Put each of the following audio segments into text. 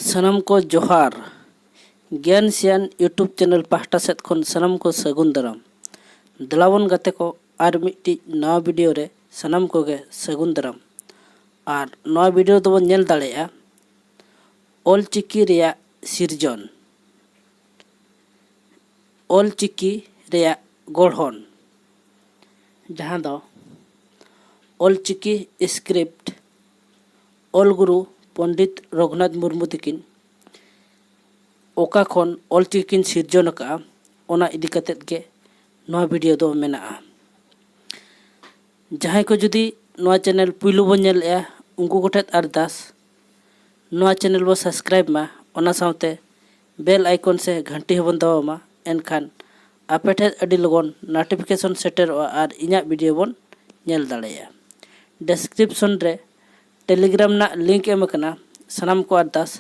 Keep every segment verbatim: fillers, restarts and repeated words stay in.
ᱥᱟᱱᱟᱢ ᱠᱚ ᱡᱚᱦᱟᱨ᱾ ᱜᱮᱭᱟᱱ ᱥᱮᱭᱟᱱ YouTube ᱪᱮᱱᱮᱞ ᱯᱟᱦᱴᱟ ᱥᱮᱫ ᱠᱷᱚᱱ ᱥᱟᱱᱟᱢ ᱠᱚ ᱥᱟᱹᱜᱩᱱ ᱫᱟᱨᱟᱢ᱾ ᱫᱮᱞᱟᱵᱚᱱ ᱜᱟᱛᱮ ᱠᱚ, ᱟᱨ ᱢᱤᱫᱴᱤᱡ ᱱᱟᱣᱟ ᱵᱷᱤᱰᱤᱭᱳ ᱨᱮ ᱥᱟᱱᱟᱢ ᱠᱚᱜᱮ ᱥᱟᱹᱜᱩᱱ ᱫᱟᱨᱟᱢ᱾ ᱟᱨ ᱱᱚᱣᱟ ᱵᱷᱤᱰᱤᱭᱳ ᱫᱚᱵᱚᱱ ᱧᱮᱞ ᱫᱟᱲᱮᱭᱟᱜᱼᱟ ᱚᱞ ᱪᱤᱠᱤ ᱨᱮᱭᱟᱜ ᱥᱤᱨᱡᱚᱱ, ᱚᱞ ᱪᱤᱠᱤ ᱨᱮᱭᱟᱜ ᱜᱚᱲᱦᱚᱱ, ᱡᱟᱦᱟᱸ ᱫᱚ ᱚᱞ ᱪᱤᱠᱤ ᱥᱠᱨᱤᱯᱴ ᱚᱞ ᱜᱩᱨᱩ ᱯᱚᱱᱰᱤᱛ ᱨᱚᱜᱷᱩᱱᱟᱛᱷ ᱢᱩᱨᱢᱩ ᱛᱟᱹᱠᱤᱱ ᱚᱠᱟ ᱠᱷᱚᱱ ᱚᱞ ᱪᱤᱠᱤ ᱠᱤᱱ ᱥᱤᱨᱡᱚᱱ ᱟᱠᱟᱫᱼᱟ, ᱚᱱᱟ ᱤᱫᱤ ᱠᱟᱛᱮᱫ ᱜᱮ ᱱᱚᱣᱟ ᱵᱷᱤᱰᱤᱭᱳ ᱫᱚ ᱢᱮᱱᱟᱜᱼᱟ᱾ ᱡᱟᱦᱟᱸᱭ ᱠᱚ ᱡᱩᱫᱤ ᱱᱚᱣᱟ ᱪᱮᱱᱮᱞ ᱯᱩᱭᱞᱩ ᱵᱚᱱ ᱧᱮᱞᱮᱫᱼᱟ, ᱩᱱᱠᱩ ᱠᱚᱴᱷᱮᱱ ᱟᱨᱫᱟᱥ, ᱱᱚᱣᱟ ᱪᱮᱱᱮᱞ ᱵᱚ ᱥᱟᱵᱥᱠᱨᱟᱭᱤᱵᱽ ᱢᱟ, ᱚᱱᱟ ᱥᱟᱶᱛᱮ ᱵᱮᱞ ᱟᱭᱠᱚᱱ ᱥᱮ ᱜᱷᱟᱱᱴᱤ ᱦᱚᱸᱵᱚᱱ ᱫᱟᱵᱟᱣ ᱢᱟ᱾ ᱮᱱᱠᱷᱟᱱ ᱟᱯᱮ ᱴᱷᱮᱱ ᱟᱹᱰᱤ ᱞᱚᱜᱚᱱ ᱱᱳᱴᱤᱯᱷᱤᱠᱮᱥᱚᱱ ᱥᱮᱴᱮᱨᱚᱜᱼᱟ ᱟᱨ ᱤᱧᱟᱹᱜ ᱵᱷᱤᱰᱤᱭᱳ ᱵᱚᱱ ᱧᱮᱞ ᱫᱟᱲᱮᱭᱟᱜᱼᱟ᱾ ᱰᱮᱥᱠᱨᱤᱯᱥᱚᱱ ᱨᱮ ᱴᱮᱞᱤᱜᱨᱟᱢ ᱨᱮᱱᱟᱜ ᱞᱤᱝᱠ ᱮᱢ ᱟᱠᱟᱱᱟ᱾ ᱥᱟᱱᱟᱢ ᱠᱚ ᱟᱨᱫᱟᱥ,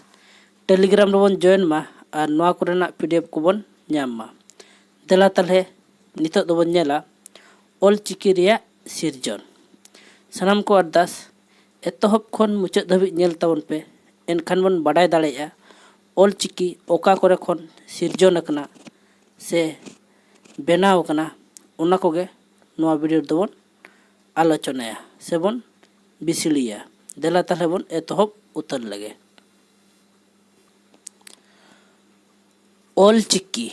ᱴᱮᱞᱤᱜᱨᱟᱢ ᱨᱮᱵᱚᱱ ᱡᱚᱭᱮᱱ ᱢᱟ ᱟᱨ ᱱᱚᱣᱟ ᱠᱚᱨᱮᱱᱟᱜ ᱯᱤᱰᱤᱮᱯᱷ ᱠᱚᱵᱚᱱ ᱧᱟᱢ ᱢᱟ᱾ ᱫᱮᱞᱟ ᱛᱟᱦᱞᱮ ᱱᱤᱛᱚᱜ ᱫᱚᱵᱚᱱ ᱧᱮᱞᱟ ᱚᱞ ᱪᱤᱠᱤ ᱨᱮᱭᱟᱜ ᱥᱤᱨᱡᱚᱱ᱾ ᱥᱟᱱᱟᱢ ᱠᱚ ᱟᱨᱫᱟᱥ, ᱮᱛᱚᱦᱚᱵ ᱠᱷᱚᱱ ᱢᱩᱪᱟᱹᱫ ᱫᱷᱟᱹᱵᱤᱡ ᱧᱮᱞ ᱛᱟᱵᱚᱱ ᱯᱮ, ᱮᱱᱠᱷᱟᱱ ᱵᱚᱱ ᱵᱟᱰᱟᱭ ᱫᱟᱲᱮᱭᱟᱜᱼᱟ ᱚᱞ ᱪᱤᱠᱤ ᱚᱠᱟ ᱠᱚᱨᱮ ᱠᱷᱚᱱ ᱥᱤᱨᱡᱚᱱ ᱟᱠᱟᱱᱟ ᱥᱮ ᱵᱮᱱᱟᱣ ᱟᱠᱟᱱᱟ, ᱚᱱᱟ ᱠᱚᱜᱮ ᱱᱚᱣᱟ ᱵᱷᱤᱰᱤᱭᱳ ᱨᱮᱫᱚ ᱵᱚᱱ ᱟᱞᱳᱪᱚᱱᱟᱭᱟ ᱥᱮᱵᱚᱱ ᱵᱤᱥᱲᱤᱭᱟ᱾ ᱫᱮᱞᱟ ᱛᱟᱦᱞᱮ ᱵᱚᱱ ᱮᱛᱚᱦᱚᱵ ᱩᱛᱟᱹᱨ ᱞᱮᱜᱮ᱾ ᱚᱞ ᱪᱤᱠᱤ᱾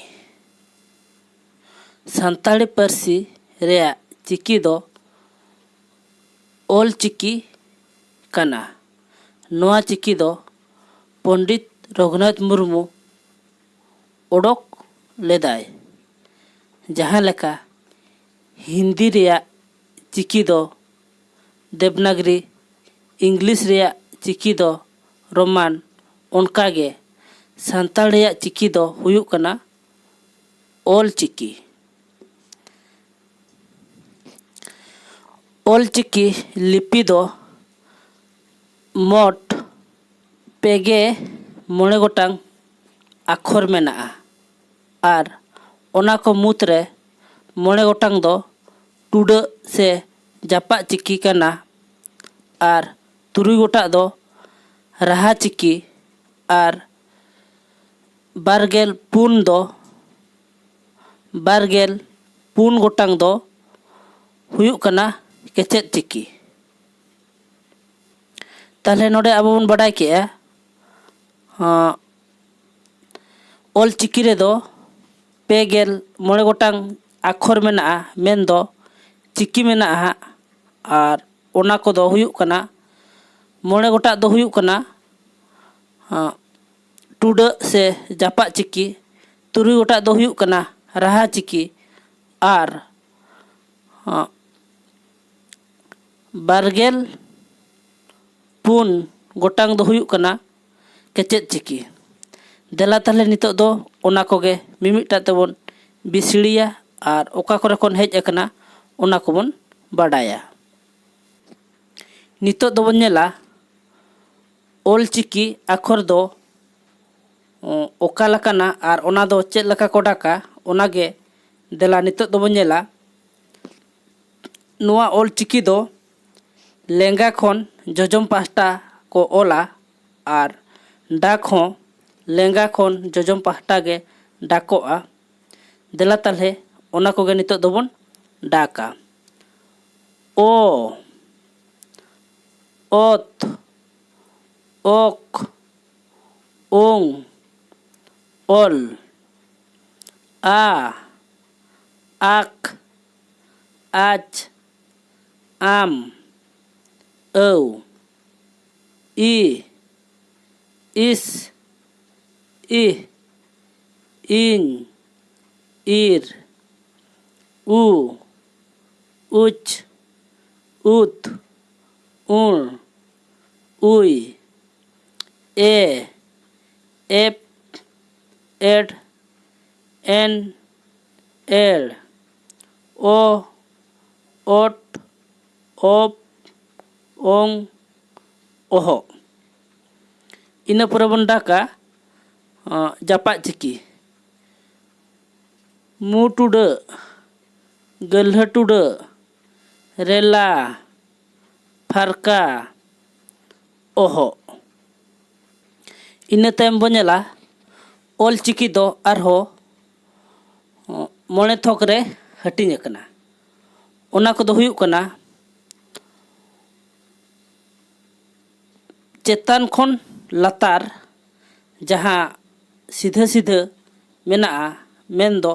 ᱥᱟᱱᱛᱟᱲᱤ ᱯᱟᱹᱨᱥᱤ ᱨᱮᱭᱟᱜ ᱪᱤᱠᱤ ᱫᱚ ᱚᱞ ᱪᱤᱠᱤ ᱠᱟᱱᱟ᱾ ᱱᱚᱣᱟ ᱪᱤᱠᱤ ᱫᱚ ᱯᱚᱱᱰᱤᱛ ᱨᱚᱜᱷᱩᱱᱟᱛᱷ ᱢᱩᱨᱢᱩ ᱚᱰᱚᱠ ᱞᱮᱫᱟᱭ᱾ ᱡᱟᱦᱟᱸ ᱞᱮᱠᱟ ᱦᱤᱱᱫᱤ ᱨᱮᱭᱟᱜ ᱪᱤᱠᱤ ᱫᱚ ᱫᱮᱵᱽᱱᱟᱜᱽᱨᱤ, ᱤᱝᱞᱤᱥ ᱨᱮᱭᱟᱜ ᱪᱤᱠᱤ ᱫᱚ ᱨᱳᱢᱟᱱ, ᱚᱱᱠᱟᱜᱮ ᱥᱟᱱᱛᱟᱲ ᱨᱮᱭᱟᱜ ᱪᱤᱠᱤ ᱫᱚ ᱦᱩᱭᱩᱜ ᱠᱟᱱᱟ ᱚᱞ ᱪᱤᱠᱤ᱾ ᱚᱞ ᱪᱤᱠᱤ ᱞᱤᱯᱤ ᱫᱚ ᱢᱚᱴ ᱯᱮ ᱜᱮ ᱢᱚᱬᱮ ᱜᱚᱴᱟᱝ ᱟᱠᱷᱚᱨ ᱢᱮᱱᱟᱜᱼᱟ ᱟᱨ ᱚᱱᱟ ᱠᱚ ᱢᱩᱫᱽᱨᱮ ᱢᱚᱬᱮ ᱜᱚᱴᱟᱝ ᱫᱚ ᱴᱩᱰᱟᱹᱜ ᱥᱮ ᱡᱟᱯᱟᱜ ᱪᱤᱠᱤ ᱠᱟᱱᱟ ᱟᱨ ᱛᱩᱨᱩᱭ ᱜᱚᱴᱟᱜ ᱫᱚ ᱨᱟᱦᱟ ᱪᱤᱠᱤ, ᱟᱨ ᱵᱟᱨᱜᱮᱞ ᱯᱩᱱ ᱫᱚ, ᱵᱟᱨᱜᱮᱞ ᱯᱩᱱ ᱜᱚᱴᱟᱝ ᱫᱚ ᱦᱩᱭᱩᱜ ᱠᱟᱱᱟ ᱠᱮᱪᱮᱫ ᱪᱤᱠᱤ᱾ ᱛᱟᱦᱚᱞᱮ ᱱᱚᱰᱮ ᱟᱵᱚ ᱵᱚᱱ ᱵᱟᱰᱟᱭ ᱠᱮᱜᱼᱟ, ᱚᱞ ᱪᱤᱠᱤ ᱨᱮᱫᱚ ᱯᱮ ᱜᱮᱞ ᱢᱚᱬᱮ ᱜᱚᱴᱟᱝ ᱟᱠᱷᱚᱨ ᱢᱮᱱᱟᱜᱼᱟ, ᱢᱮᱱᱫᱚ ᱪᱤᱠᱤ ᱢᱮᱱᱟᱜᱼᱟ ᱦᱟᱸᱜ᱾ ᱟᱨ ᱚᱱᱟ ᱠᱚᱫᱚ ᱦᱩᱭᱩᱜ ᱠᱟᱱᱟ, ᱢᱚᱬᱮ ᱜᱚᱴᱟᱜ ᱫᱚ ᱦᱩᱭᱩᱜ ᱠᱟᱱᱟ ᱴᱩᱰᱟᱹᱜ ᱥᱮ ᱡᱟᱯᱟᱜ ᱪᱤᱠᱤ, ᱛᱩᱨᱩᱭ ᱜᱚᱴᱟᱜ ᱫᱚ ᱦᱩᱭᱩᱜ ᱠᱟᱱᱟ ᱨᱟᱦᱟ ᱪᱤᱠᱤ, ᱟᱨ ᱵᱟᱨᱜᱮᱞ ᱯᱩᱱ ᱜᱚᱴᱟᱝ ᱫᱚ ᱦᱩᱭᱩᱜ ᱠᱟᱱᱟ ᱠᱮᱪᱮᱫ ᱪᱤᱠᱤ᱾ ᱫᱮᱞᱟ ᱛᱟᱦᱞᱮ ᱱᱤᱛᱚᱜ ᱫᱚ ᱚᱱᱟ ᱠᱚᱜᱮ ᱢᱤᱢᱤᱫᱴᱟᱜ ᱛᱮᱵᱚᱱ ᱵᱤᱥᱲᱤᱭᱟ ᱟᱨ ᱚᱠᱟ ᱠᱚᱨᱮ ᱠᱷᱚᱱ ᱦᱮᱡ ᱟᱠᱟᱱᱟ ᱚᱱᱟ ᱠᱚᱵᱚᱱ ᱵᱟᱰᱟᱭᱟ᱾ ᱱᱤᱛᱚᱜ ᱫᱚᱵᱚᱱ ᱧᱮᱞᱟ ᱚᱞ ᱪᱤᱠᱤ ᱟᱠᱷᱚᱨ ᱫᱚ ᱚᱠᱟ ᱞᱮᱠᱟᱱᱟ ᱟᱨ ᱚᱱᱟ ᱫᱚ ᱪᱮᱫ ᱞᱮᱠᱟ ᱠᱚ ᱰᱟᱠᱟ, ᱚᱱᱟᱜᱮ ᱫᱮᱞᱟ ᱱᱤᱛᱚᱜ ᱫᱚᱵᱚᱱ ᱧᱮᱞᱟ᱾ ᱱᱚᱣᱟ ᱚᱞ ᱪᱤᱠᱤ ᱫᱚ ᱞᱮᱸᱜᱟ ᱠᱷᱚᱱ ᱡᱚᱡᱚᱢ ᱯᱟᱦᱴᱟ ᱠᱚ ᱚᱞᱟ ᱟᱨ ᱰᱟᱠ ᱦᱚᱸ ᱞᱮᱸᱜᱟ ᱠᱷᱚᱱ ᱡᱚᱡᱚᱢ ᱯᱟᱦᱴᱟ ᱜᱮ ᱰᱟᱠᱚᱜᱼᱟ᱾ ᱫᱮᱞᱟ ᱛᱟᱦᱞᱮ ᱚᱱᱟ ᱠᱚᱜᱮ ᱱᱤᱛᱚᱜ ᱫᱚᱵᱚᱱ ᱰᱟᱠᱟ᱾ ᱚ, ᱚᱛ, ᱚᱠ, ᱚᱝ, ᱚᱞ, ᱟ, ᱟᱠ, ᱟᱪ, ᱟᱢ, ᱟᱹᱣ, ᱤ, ᱤᱥ, ᱤᱦ, ᱤᱧ, ᱤᱨ, ᱩ, ᱩᱪ, ᱩᱛ, ᱩᱬ, ᱩᱭ, ᱮ, ᱮᱯ, ᱮᱰ, ᱮᱱ, ᱮᱲ, ᱚ, ᱚᱴ, ᱚᱯ, ᱚᱝ, ᱚᱦᱚᱜ᱾ ᱤᱱᱟᱹ ᱯᱚᱨᱮ ᱵᱚᱱ ᱰᱟᱠᱟ ᱡᱟᱯᱟᱜ ᱪᱤᱠᱤ᱾ ᱢᱩ ᱴᱩᱰᱟᱹᱜ, ᱜᱟᱹᱞᱦᱟᱹ ᱴᱩᱰᱟᱹᱜ, ᱨᱮᱞᱟ, ᱯᱷᱟᱨᱠᱟ, ᱚᱦᱚᱜ᱾ ᱤᱱᱟᱹ ᱛᱟᱭᱚᱢ ᱵᱚᱱ ᱧᱮᱞᱟ, ᱚᱞ ᱪᱤᱠᱤ ᱫᱚ ᱟᱨᱦᱚᱸ ᱢᱚᱬᱮ ᱛᱷᱚᱠ ᱨᱮ ᱦᱟᱹᱴᱤᱧ ᱟᱠᱟᱱᱟ᱾ ᱚᱱᱟ ᱠᱚᱫᱚ ᱦᱩᱭᱩᱜ ᱠᱟᱱᱟ, ᱪᱮᱛᱟᱱ ᱠᱷᱚᱱ ᱞᱟᱛᱟᱨ ᱡᱟᱦᱟᱸ ᱥᱤᱫᱷᱟᱹ ᱥᱤᱫᱷᱟᱹ ᱢᱮᱱᱟᱜᱼᱟ, ᱢᱮᱱᱫᱚ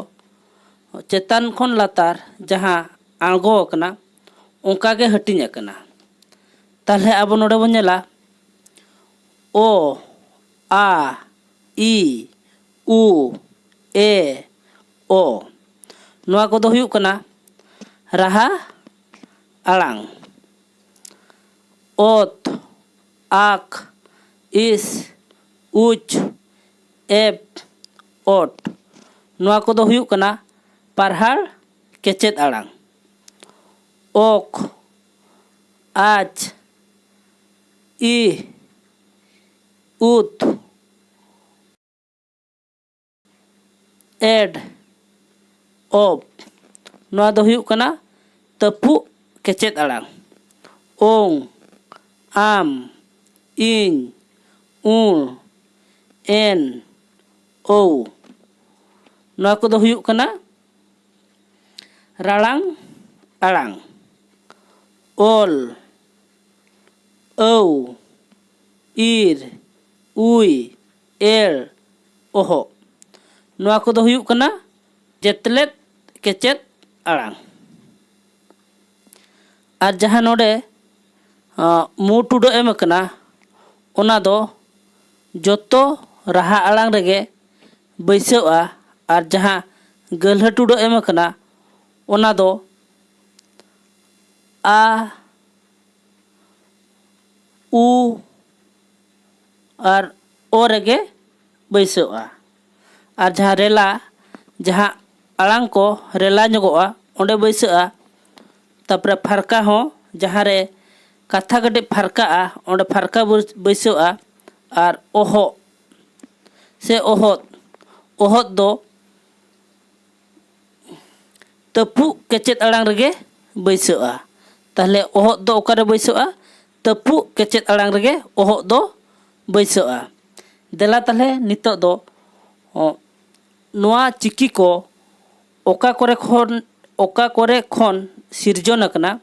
ᱪᱮᱛᱟᱱ ᱠᱷᱚᱱ ᱞᱟᱛᱟᱨ ᱡᱟᱦᱟᱸ ᱟᱬᱜᱚ ᱟᱠᱟᱱᱟ, ᱚᱱᱠᱟ ᱜᱮ ᱦᱟᱹᱴᱤᱧ ᱟᱠᱟᱱᱟ᱾ ᱛᱟᱦᱚᱞᱮ ᱟᱵᱚ ᱱᱚᱰᱮ ᱵᱚᱱ ᱧᱮᱞᱟ, ᱚ, ᱟ, ᱤ, ᱩ, ᱮ, ᱚ᱾ ᱱᱚᱣᱟ ᱠᱚᱫᱚ ᱦᱩᱭᱩᱜ ᱠᱟᱱᱟ ᱨᱟᱦᱟ ᱟᱲᱟᱝ᱾ ᱚᱛ, ᱟᱠ, ᱤᱥ, ᱩᱪ, ᱮᱯ, ᱚᱴ᱾ ᱱᱚᱣᱟ ᱠᱚᱫᱚ ᱦᱩᱭᱩᱜ ᱠᱟᱱᱟ ᱯᱟᱨᱦᱟᱲ ᱠᱮᱪᱮᱫ ᱟᱲᱟᱝ᱾ ᱚᱠ, ᱟᱪ, ᱤ, ᱩᱛ, ᱮᱰ, ᱚᱯ᱾ ᱱᱚᱣᱟ ᱫᱚ ᱦᱩᱭᱩᱜ ᱠᱟᱱᱟ ᱛᱟᱹᱯᱩᱜ ᱠᱮᱪᱮᱫ ᱟᱲᱟᱝ᱾ ᱳᱝ, ᱟᱢ, ᱤᱧ, ᱩᱬ, ᱮᱱ, ᱳᱣ᱾ ᱱᱚᱣᱟ ᱠᱚᱫᱚ ᱦᱩᱭᱩᱜ ᱠᱟᱱᱟ ᱨᱟᱲᱟᱝ ᱟᱲᱟᱝ᱾ ᱚᱞ, ᱟᱹᱣ, ᱤᱨ, ᱩᱭ, ᱮᱲ, ᱚᱦᱚᱜ᱾ ᱱᱚᱣᱟ ᱠᱚᱫᱚ ᱦᱩᱭᱩᱜ ᱠᱟᱱᱟ ᱡᱮᱛᱞᱮᱫ ᱠᱮᱪᱮᱫ ᱟᱲᱟᱝ᱾ ᱟᱨ ᱡᱟᱦᱟᱸ ᱱᱚᱰᱮ, ᱟᱸ, ᱢᱩ ᱴᱩᱰᱟᱹᱜ ᱮᱢ ᱟᱠᱟᱱᱟ, ᱚᱱᱟ ᱫᱚ ᱡᱚᱛᱚ ᱨᱟᱦᱟ ᱟᱲᱟᱝ ᱨᱮᱜᱮ ᱵᱟᱹᱭᱥᱟᱹᱣᱜᱼᱟ᱾ ᱟᱨ ᱡᱟᱦᱟᱸ ᱜᱟᱹᱞᱦᱟᱹ ᱴᱩᱰᱟᱹᱜ ᱮᱢ ᱟᱠᱟᱱᱟ, ᱚᱱᱟ ᱫᱚ ᱟ, ᱩ ᱟᱨ ᱚ ᱨᱮᱜᱮ ᱵᱟᱹᱭᱥᱟᱹᱜᱼᱟ᱾ ᱟᱨ ᱡᱟᱦᱟᱸ ᱨᱮᱞᱟ, ᱡᱟᱦᱟᱸ ᱟᱲᱟᱝ ᱠᱚ ᱨᱮᱞᱟ ᱧᱚᱜᱚᱜᱼᱟ, ᱚᱸᱰᱮ ᱵᱟᱹᱭᱥᱟᱹᱜᱼᱟ᱾ ᱛᱟᱨᱯᱚᱨᱮ ᱯᱷᱟᱨᱠᱟ ᱦᱚᱸ, ᱡᱟᱦᱟᱸ ᱨᱮ ᱠᱟᱛᱷᱟ ᱠᱟᱹᱴᱤᱡ ᱯᱷᱟᱨᱠᱟᱜᱼᱟ, ᱚᱸᱰᱮ ᱯᱷᱟᱨᱠᱟ ᱵᱟᱹᱭ- ᱵᱟᱹᱭᱥᱟᱹᱜᱼᱟ᱾ ᱟᱨ ᱚᱦᱚᱜ ᱥᱮ ᱚᱦᱚᱫ, ᱚᱦᱚᱫ ᱫᱚ ᱛᱟᱹᱯᱩᱜ ᱠᱮᱪᱮᱫ ᱟᱲᱟᱝ ᱨᱮᱜᱮ ᱵᱟᱹᱭᱥᱟᱹᱜᱼᱟ᱾ ᱛᱟᱦᱚᱞᱮ ᱚᱦᱚᱫ ᱫᱚ ᱚᱠᱟᱨᱮ ᱵᱟᱹᱭᱥᱟᱹᱜᱼᱟ? ᱛᱟᱹᱯᱩᱜ ᱠᱮᱪᱮᱫ ᱟᱲᱟᱝ ᱨᱮᱜᱮ ᱚᱦᱚᱫ ᱫᱚ ᱵᱟᱹᱭᱥᱟᱹᱜᱼᱟ᱾ ᱫᱮᱞᱟ ᱛᱟᱦᱞᱮ ᱱᱤᱛᱚᱜ ᱫᱚ, ᱚ, ᱱᱚᱣᱟ ᱪᱤᱠᱤ ᱠᱚ ᱚᱠᱟ ᱠᱚᱨᱮ ᱠᱷᱚᱱ, ᱚᱠᱟ ᱠᱚᱨᱮ ᱠᱷᱚᱱ ᱥᱤᱨᱡᱚᱱ ᱟᱠᱟᱱᱟ,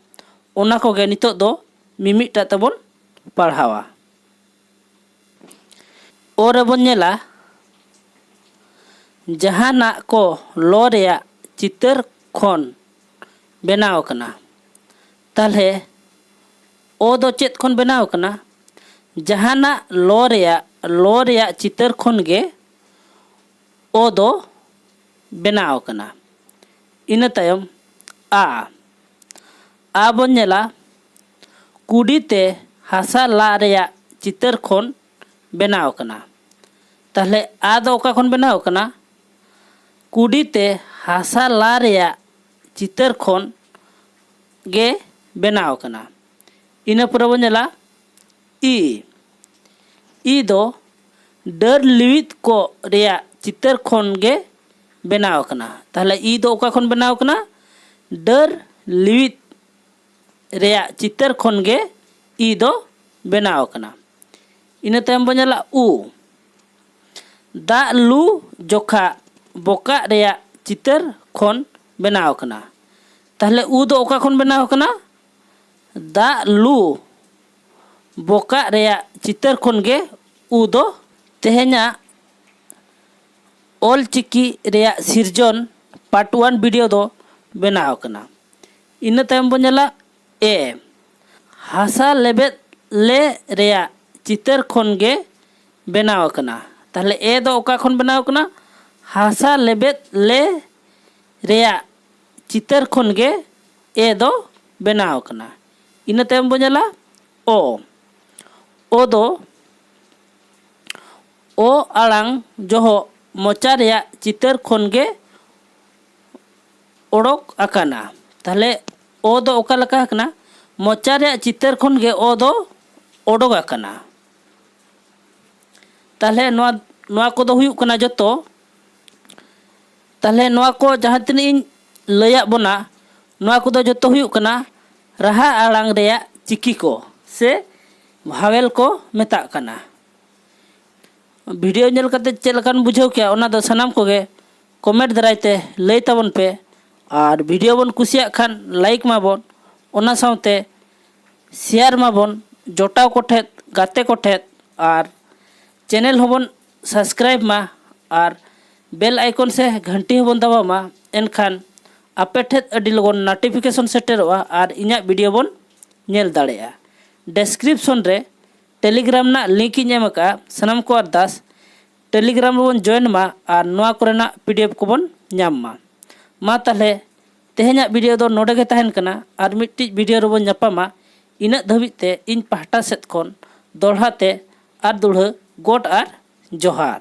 ᱚᱱᱟ ᱠᱚᱜᱮ ᱱᱤᱛᱚᱜ ᱫᱚ ᱢᱤᱢᱤᱫᱴᱟᱜ ᱛᱮᱵᱚᱱ ᱯᱟᱲᱦᱟᱣᱟ᱾ ᱚ ᱨᱮᱵᱚᱱ ᱧᱮᱞᱟ, ᱡᱟᱦᱟᱱᱟᱜ ᱠᱚ ᱞᱚ ᱨᱮᱭᱟᱜ ᱪᱤᱛᱟᱹᱨ ᱠᱷᱚᱱ ᱵᱮᱱᱟᱣ ᱟᱠᱟᱱᱟ᱾ ᱛᱟᱦᱞᱮ ᱚ ᱫᱚ ᱪᱮᱫ ᱠᱷᱚᱱ ᱵᱮᱱᱟᱣ ᱟᱠᱟᱱᱟ? ᱡᱟᱦᱟᱱᱟᱜ ᱞᱚ ᱨᱮᱭᱟᱜ, ᱞᱚ ᱨᱮᱭᱟᱜ ᱪᱤᱛᱟᱹᱨ ᱠᱷᱚᱱ ᱜᱮ ᱚ ᱫᱚ ᱵᱮᱱᱟᱣ ᱟᱠᱟᱱᱟ᱾ ᱤᱱᱟᱹ ᱛᱟᱭᱚᱢ ᱟ, ᱟ ᱵᱚᱱ ᱧᱮᱞᱟ, ᱠᱩᱰᱤ ᱛᱮ ᱦᱟᱥᱟ ᱞᱟ ᱨᱮᱭᱟᱜ ᱪᱤᱛᱟᱹᱨ ᱠᱷᱚᱱ ᱵᱮᱱᱟᱣ ᱟᱠᱟᱱᱟ᱾ ᱛᱟᱦᱞᱮ ᱟ ᱫᱚ ᱚᱠᱟ ᱠᱷᱚᱱ ᱵᱮᱱᱟᱣ ᱟᱠᱟᱱᱟ? ᱠᱩᱰᱤ ᱛᱮ ᱦᱟᱥᱟ ᱞᱟ ᱨᱮᱭᱟᱜ ᱪᱤᱛᱟᱹᱨ ᱠᱷᱚᱱ ᱜᱮ ᱵᱮᱱᱟᱣ ᱟᱠᱟᱱᱟ᱾ ᱤᱱᱟᱹ ᱯᱚᱨᱮ ᱵᱚᱱ ᱧᱮᱞᱟ ᱤ᱾ ᱤ ᱫᱚ ᱰᱟᱹᱨ ᱞᱤᱣᱤᱫ ᱠᱚᱜ ᱨᱮᱭᱟᱜ ᱪᱤᱛᱟᱹᱨ ᱠᱷᱚᱱ ᱜᱮ ᱵᱮᱱᱟᱣ ᱟᱠᱟᱱᱟ᱾ ᱛᱟᱦᱞᱮ ᱤ ᱫᱚ ᱚᱠᱟ ᱠᱷᱚᱱ ᱵᱮᱱᱟᱣ ᱟᱠᱟᱱᱟ? ᱰᱟᱹᱨ ᱞᱤᱣᱤᱫ ᱨᱮᱭᱟᱜ ᱪᱤᱛᱟᱹᱨ ᱠᱷᱚᱱ ᱜᱮ ᱤ ᱫᱚ ᱵᱮᱱᱟᱣ ᱟᱠᱟᱱᱟ᱾ ᱤᱱᱟᱹ ᱛᱟᱭᱚᱢ ᱵᱚᱱ ᱧᱮᱞᱟ ᱩ᱾ ᱫᱟᱜ ᱞᱩ ᱡᱚᱠᱷᱟ ᱵᱚᱠᱟᱜ ᱨᱮᱭᱟᱜ ᱪᱤᱛᱟᱹᱨ ᱠᱷᱚᱱ ᱵᱮᱱᱟᱣ ᱟᱠᱟᱱᱟ᱾ ᱛᱟᱦᱞᱮ ᱩ ᱫᱚ ᱚᱠᱟ ᱠᱷᱚᱱ ᱵᱮᱱᱟᱣ ᱟᱠᱟᱱᱟ? ᱫᱟᱜ ᱞᱩ ᱵᱚᱠᱟᱜ ᱨᱮᱭᱟᱜ ᱪᱤᱛᱟᱹᱨ ᱠᱷᱚᱱ ᱜᱮ ᱩ ᱫᱚ᱾ ᱛᱮᱦᱮᱧᱟᱜ ᱚᱞ ᱪᱤᱠᱤ ᱨᱮᱭᱟᱜ ᱥᱤᱨᱡᱚᱱ part one video ᱫᱚ ᱵᱮᱱᱟᱣ ᱟᱠᱟᱱᱟ᱾ ᱤᱱᱟᱹ ᱛᱟᱭᱚᱢ ᱵᱚᱱ ᱧᱮᱞᱟ ᱮ᱾ ᱦᱟᱥᱟ ᱞᱮᱵᱮᱫ ᱞᱮ ᱨᱮᱭᱟᱜ ᱪᱤᱛᱟᱹᱨ ᱠᱷᱚᱱ ᱜᱮ ᱵᱮᱱᱟᱣ ᱟᱠᱟᱱᱟ᱾ ᱛᱟᱦᱞᱮ ᱮ ᱫᱚ ᱚᱠᱟ ᱠᱷᱚᱱ ᱵᱮᱱᱟᱣ ᱟᱠᱟᱱᱟ? ᱦᱟᱥᱟ ᱞᱮᱵᱮᱫ ᱞᱮ ᱨᱮᱭᱟᱜ ᱪᱤᱛᱟᱹᱨ ᱠᱷᱚᱱ ᱜᱮ ᱮ ᱫᱚ ᱵᱮᱱᱟᱣ ᱟᱠᱟᱱᱟ᱾ ᱤᱱᱟᱹ ᱛᱟᱭᱚᱢ ᱵᱚᱱ ᱧᱮᱞᱟ ᱚ᱾ ᱚ ᱫᱚ ᱚ ᱟᱲᱟᱝ ᱡᱚᱦᱚᱜ ᱢᱚᱪᱟ ᱨᱮᱭᱟᱜ ᱪᱤᱛᱟᱹᱨ ᱠᱷᱚᱱ ᱜᱮ ᱚᱰᱚᱠ ᱟᱠᱟᱱᱟ᱾ ᱛᱟᱦᱞᱮ ᱚ ᱫᱚ ᱚᱠᱟ ᱞᱮᱠᱟ ᱟᱠᱟᱱᱟ? ᱢᱚᱪᱟ ᱨᱮᱭᱟᱜ ᱪᱤᱛᱟᱹᱨ ᱠᱷᱚᱱ ᱜᱮ ᱚ ᱫᱚ ᱚᱰᱚᱠ ᱟᱠᱟᱱᱟ᱾ ᱛᱟᱦᱞᱮ ᱱᱚᱣᱟ, ᱱᱚᱣᱟ ᱠᱚᱫᱚ ᱦᱩᱭᱩᱜ ᱠᱟᱱᱟ ᱡᱚᱛᱚ, ᱛᱟᱦᱞᱮ ᱱᱚᱣᱟ ᱠᱚ ᱡᱟᱦᱟᱸ ᱛᱤᱱᱟᱹᱜ ᱤᱧ ᱞᱟᱹᱭᱟᱫ ᱵᱚᱱᱟ, ᱱᱚᱣᱟ ᱠᱚᱫᱚ ᱡᱚᱛᱚ ᱦᱩᱭᱩᱜ ᱠᱟᱱᱟ ᱨᱟᱦᱟ ᱟᱲᱟᱝ ᱨᱮᱭᱟᱜ ᱪᱤᱠᱤ ᱠᱚ ᱥᱮ vowel ᱠᱚ ᱢᱮᱛᱟᱜ ᱠᱟᱱᱟ᱾ ᱵᱷᱤᱰᱤᱭᱳ ᱧᱮᱞ ᱠᱟᱛᱮ ᱪᱮᱫ ᱞᱮᱠᱟᱱ ᱵᱩᱡᱷᱟᱹᱣ ᱠᱮᱜᱼᱟ, ᱚᱱᱟ ᱫᱚ ᱥᱟᱱᱟᱢ ᱠᱚᱜᱮ ᱠᱚᱢᱮᱱᱴ ᱫᱟᱨᱟᱭ ᱛᱮ ᱞᱟᱹᱭ ᱛᱟᱵᱚᱱ ᱯᱮ᱾ ᱟᱨ ᱵᱷᱤᱰᱤᱭᱳ ᱵᱚᱱ ᱠᱩᱥᱤᱭᱟᱜ ᱠᱷᱟᱱ ᱞᱟᱭᱤᱠ ᱢᱟᱵᱚᱱ, ᱚᱱᱟ ᱥᱟᱶᱛᱮ ᱥᱮᱭᱟᱨ ᱢᱟᱵᱚᱱ ᱡᱚᱴᱟᱣ ᱠᱚᱴᱷᱮᱱ, ᱜᱟᱛᱮ ᱠᱚᱴᱷᱮᱱ, ᱟᱨ ᱪᱮᱱᱮᱞ ᱦᱚᱸᱵᱚᱱ ᱥᱟᱵᱥᱠᱨᱟᱭᱤᱵ ᱢᱟ ᱟᱨ ᱵᱮᱞ ᱟᱭᱠᱚᱱ ᱥᱮ ᱜᱷᱟᱱᱴᱤ ᱦᱚᱸᱵᱚᱱ ᱫᱟᱵᱟᱣ ᱢᱟ᱾ ᱮᱱᱠᱷᱟᱱ ᱟᱯᱮ ᱴᱷᱮᱱ ᱟᱹᱰᱤ ᱞᱚᱜᱚᱱ ᱱᱳᱴᱤᱯᱷᱤᱠᱮᱥᱚᱱ ᱥᱮᱴᱮᱨᱚᱜᱼᱟ ᱟᱨ ᱤᱧᱟᱹᱜ ᱵᱷᱤᱰᱤᱭᱳ ᱵᱚᱱ ᱧᱮᱞ ᱫᱟᱲᱮᱭᱟᱜᱼᱟ᱾ ᱰᱮᱥᱠᱨᱤᱯᱥᱚᱱ ᱨᱮ ᱴᱮᱞᱤᱜᱨᱟᱢ ᱨᱮᱱᱟᱜ ᱞᱤᱝᱠ ᱤᱧ ᱮᱢ ᱟᱠᱟᱫᱼᱟ᱾ ᱥᱟᱱᱟᱢ ᱠᱚ ᱟᱨᱫᱟᱥ, ᱴᱮᱞᱤᱜᱨᱟᱢ ᱨᱮᱵᱚᱱ ᱡᱚᱭᱮᱱ ᱢᱟ ᱟᱨ ᱱᱚᱣᱟ ᱠᱚᱨᱮᱱᱟᱜ ᱯᱤᱰᱤᱮᱯᱷ ᱠᱚᱵᱚᱱ ᱧᱟᱢ ᱢᱟ᱾ ᱢᱟ ᱛᱟᱦᱚᱞᱮ, ᱛᱮᱦᱮᱧᱟᱜ ᱵᱷᱤᱰᱤᱭᱳ ᱫᱚ ᱱᱚᱰᱮ ᱜᱮ ᱛᱟᱦᱮᱱ ᱠᱟᱱᱟ᱾ ᱟᱨ ᱢᱤᱫᱴᱤᱡ ᱵᱷᱤᱰᱤᱭᱳ ᱨᱮᱵᱚᱱ ᱧᱟᱯᱟᱢᱟ᱾ ᱤᱱᱟᱹᱜ ᱫᱷᱟᱹᱵᱤᱡ ᱛᱮ ᱤᱧ ᱯᱟᱦᱴᱟ ᱥᱮᱫ ᱠᱷᱚᱱ ᱫᱚᱦᱲᱟ ᱛᱮ ᱟᱨ ᱫᱩᱲᱦᱟᱹ ᱜᱚᱰ ᱟᱨ ᱡᱚᱦᱟᱨ᱾